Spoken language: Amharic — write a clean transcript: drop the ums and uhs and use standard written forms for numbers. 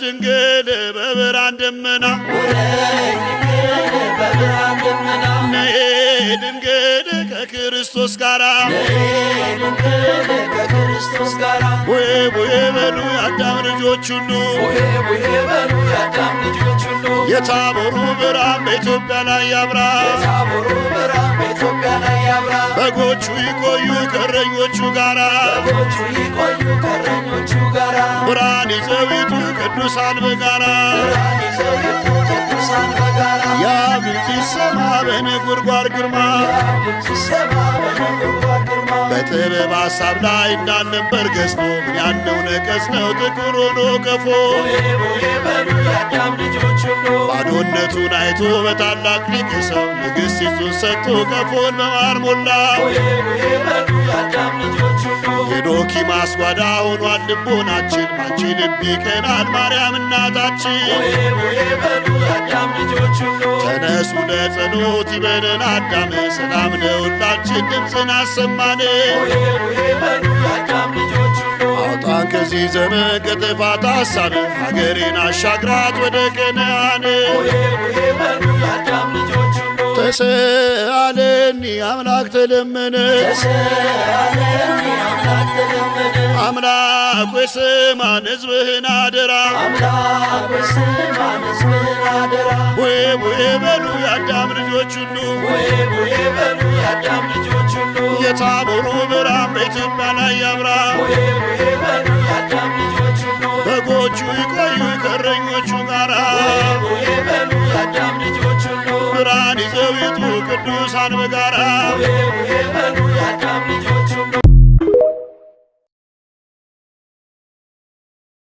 ድንግል በብርሃን ደመና፣ ውረድ ድንግል በብርሃን ደመና፣ ነይ ድንግል ከክርስቶስ ጋራ፣ ነይ ድንግል ከክርስቶስ ጋራ። ቡሄ ቡሄ በሉ የአዳም ልጆች ሁሉ፣ ቡሄ ቡሄ በሉ የአዳም ልጆች ሁሉ፣ የታቦሩ ብርሃን በኢትዮጵያ ላይ ያብራ፣ የታቦሩ ብርሃን በኢትዮጵያ ላይ ያብራ፣ በጎቹ ይቆዩ ከእረኞቹ ጋራ፣ በጎቹ ይቆዩ ከእረኞቹ ጋራ፣ ብርሃን ይዘው ይጡ ቅዱሳን በጋራ፣ ብርሃን ይዘው ይጡ ቅዱሳን በጋራ። የአብ ድምፅ ይሰማ በነጎድጓድ ግርማ፣ ድምፅ ይሰማ በነጎድጓድ ግርማ፣ በጥበብ ሐሳብ ላይ እንዳልነበር ገዝቶ ምን ያለው ነቀዝ ነው ጥቁር ሆኖ ቀፎ፣ ቡሄ ቡሄ በሉ የአዳም ልጆች ሁሉ፣ ባዶነቱን አይቶ በታላቅ ሊቅ ሰው ንግሥቲቱን ሰጥቶ ቀፎን በማር ሞላ። ቡሄ ቡሄ በሉ የአዳም ልጆች ሁሉ፣ የዶኪማስ ጓዳ ሆኗል ልቦናችን፣ ባንቺ ልብ ይቀናል ማርያም እናታችን። ቡሄ ቡሄ በሉ የአዳም ልጆች ሁሉ፣ ተነሱ ለጸሎት ይበለን አዳም፣ ሰላም ለሁላችን ድምፅን አሰማን። ቡሄ ቡሄ በሉ የአዳም ልጆች ሁሉ፣ አውጣን ከዚህ ዘመን ከጥፋት ሐሳብ፣ ሀገሬን አሻግራት ወደ ከነዓን። ቡሄ ቡሄ በሉ የአዳም ልጆች ሁሉ፣ ተሰአለኒ አምላክ ተለመነ፣ ተሰአለኒ አምላክ ተለመነ፣ አምላክ ሆይ ስማን ሕዝብህን አደራ፣ አምላክ ሆይ ስማን ሕዝብህን አደራ፣ ቡሄ ቡሄ በሉ የአዳም ልጆች ሁሉ፣ ቡሄ ቡሄ በሉ የአዳም ልጆች ሁሉ፣ የታቦሩ ብርሃን በኢትዮጵያ ላይ ያብራ፣ ቡሄ ቡሄ በሉ የአዳም ልጆች ሁሉ፣ በጎቹ ይቆዩ ከእረኞቹ ጋራ፣ ቡሄ በሉ የአዳም ልጆች ሁሉ፣ ብርሃን ይዘው ይጡ ቅዱሳን በጋራ። ቡሄ ቡሄ በሉ የአዳም ልጆች